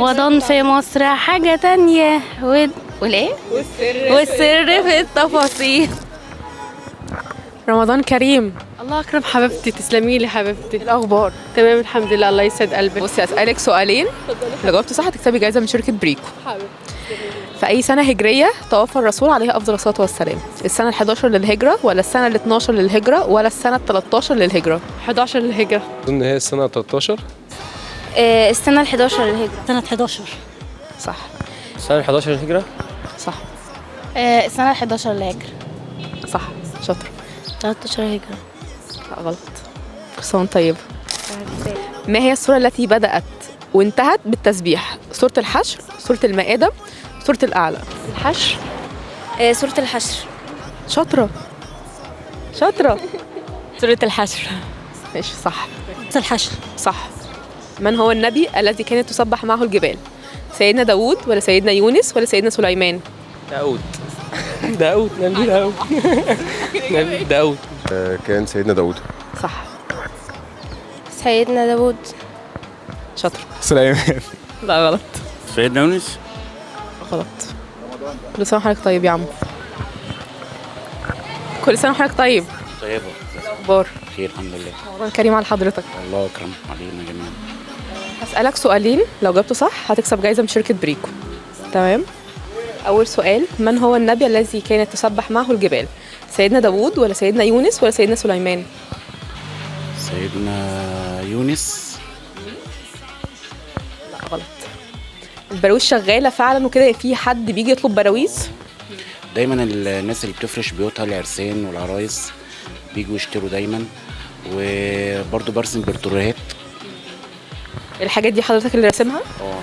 رمضان في مصر حاجة تانية والإيه؟ والسر في التفاصيل. رمضان كريم. الله اكرم حبيبتي، تسلمي لي حبيبتي. الاخبار؟ تمام الحمد لله، الله يسعد قلبك. بصي اسالك سؤالين، لو جاوبتي صح هتكسبي جايزة من شركة بريكو. حبيبتي. في اي سنة هجرية توفى الرسول عليه افضل الصلاة والسلام؟ السنة ال11 للهجرة ولا السنة ال12 للهجرة ولا السنة ال13 للهجرة؟ 11 للهجرة. اظن هي السنة 13. السنة ال11 للهجرة. سنة 11. صح. السنة 11 للهجرة. صح. السنة ال11 للهجرة. صح، شاطرة. 13 هجرة. لا غلط. كل سنة وأنت طيبة. ما هي السورة التي بدات وانتهت بالتسبيح؟ سورة الحشر، سورة المائدة، سورة الاعلى. الحشر. سورة الحشر. شاطرة شاطرة. سورة الحشر. ماشي صح. سورة الحشر. صح. من هو النبي الذي كانت تسبح معه الجبال؟ سيدنا داوود ولا سيدنا يونس ولا سيدنا سليمان؟ داود داود، نبي داود، نبي داود. كان سيدنا داوود. صح. سيدنا داوود. شاطر. سليمان. لا غلط. سيدنا يونس. غلط. كل سنة وحضرتك طيب يا عم. كل سنة وحضرتك طيب. طيبة. اخبار؟ خير الحمد لله. رمضان كريم على حضرتك. الله أكرم علينا جميعا. هسألك سؤالين، لو جبته صح هتكسب جايزة من شركة بريكو. تمام؟ أول سؤال، من هو النبي الذي كانت تسبح معه الجبال؟ سيدنا داوود ولا سيدنا يونس ولا سيدنا سليمان؟ سيدنا يونس. لا غلط. البراويز شغالة فعلا وكده، في حد بيجي يطلب براويز؟ دايما الناس اللي بتفرش بيوتها العرسان والعرايس بيجوا يشتروا دايما، وبرضه برسم بورتريهات. الحاجات دي حضرتك اللي راسمها؟ اه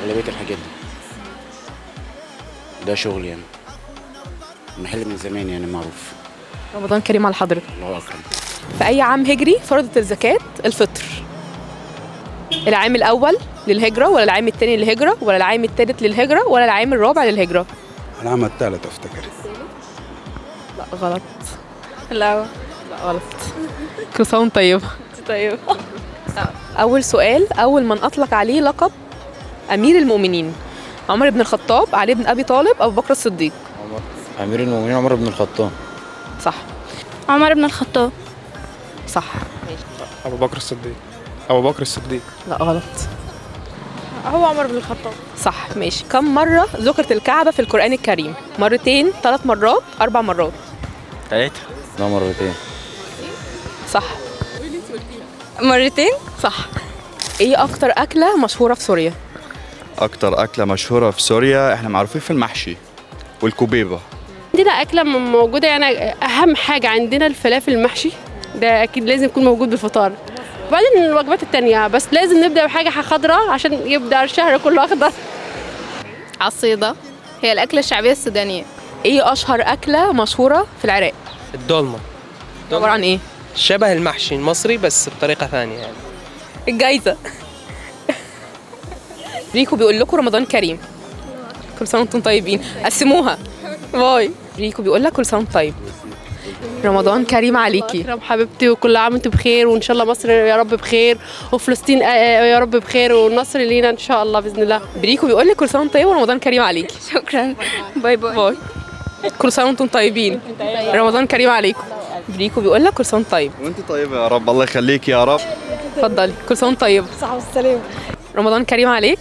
أغلبية الحاجات دي ده شغل يعني، محل من زمان يعني معروف. رمضان كريم على حضرتك. الله أكرم. في أي عام هجري فرضت الزكاة الفطر؟ العام الأول للهجرة ولا العام الثاني للهجرة ولا العام الثالث للهجرة ولا العام الرابع للهجرة؟ العام الثالث افتكر. لا غلط. لا لا غلط. كل سنة وأنت طيبة. طيب. أول سؤال، أول من أطلق عليه لقب أمير المؤمنين؟ عمر بن الخطاب، علي بن أبي طالب، أبو بكر الصديق. أمير المؤمنين عمر بن الخطاب. صح. عمر بن الخطاب. صح. ابو بكر الصديق. ابو بكر الصديق. لا غلط. هو عمر بن الخطاب. صح ماشي. كم مرة ذكرت الكعبة في القرآن الكريم؟ مرتين، 3 مرات، 4 مرات. 3. لا مرتين. صح. مرتين. صح. ايه أكتر أكلة مشهورة في سوريا؟ أكتر أكلة مشهورة في سوريا، إحنا معروفين في المحشي والكوبيبة. عندنا أكلة موجودة يعني، أهم حاجة عندنا الفلافل المحشي، ده أكيد لازم يكون موجود بالفطار. وبعدين الوجبات التانية، بس لازم نبدأ بحاجة خضراء عشان يبدأ الشهر كله أخضر. عصيدة هي الأكلة الشعبية السودانية. ايه أشهر أكلة مشهورة في العراق؟ الدولمة. عبارة عن ايه؟ شبه المحشي المصري بس بطريقة ثانية يعني. الجايزة. ريكو بيقول لكم رمضان كريم. كل سنة وانتم طيبين، قسموها. باي. ريكو بيقول لك كل سنة وانت طيب. رمضان كريم عليكي. أكرم حبيبتي، وكل عام وانتم بخير، وإن شاء الله مصر يا رب بخير، وفلسطين يا رب بخير، والنصر لينا إن شاء الله بإذن الله. بريكو بيقول لك كل سنة وانت طيب ورمضان كريم عليكي. شكرا. bye bye. bye. كل سنة وانتم طيبين. رمضان كريم عليكم. بريكو بيقول لك كل سنة وانت طيب. وأنت طيبة يا رب، الله يخليك يا رب. اتفضلي. كل سنة وانت طيب. صحة والسلامة. رمضان كريم عليك.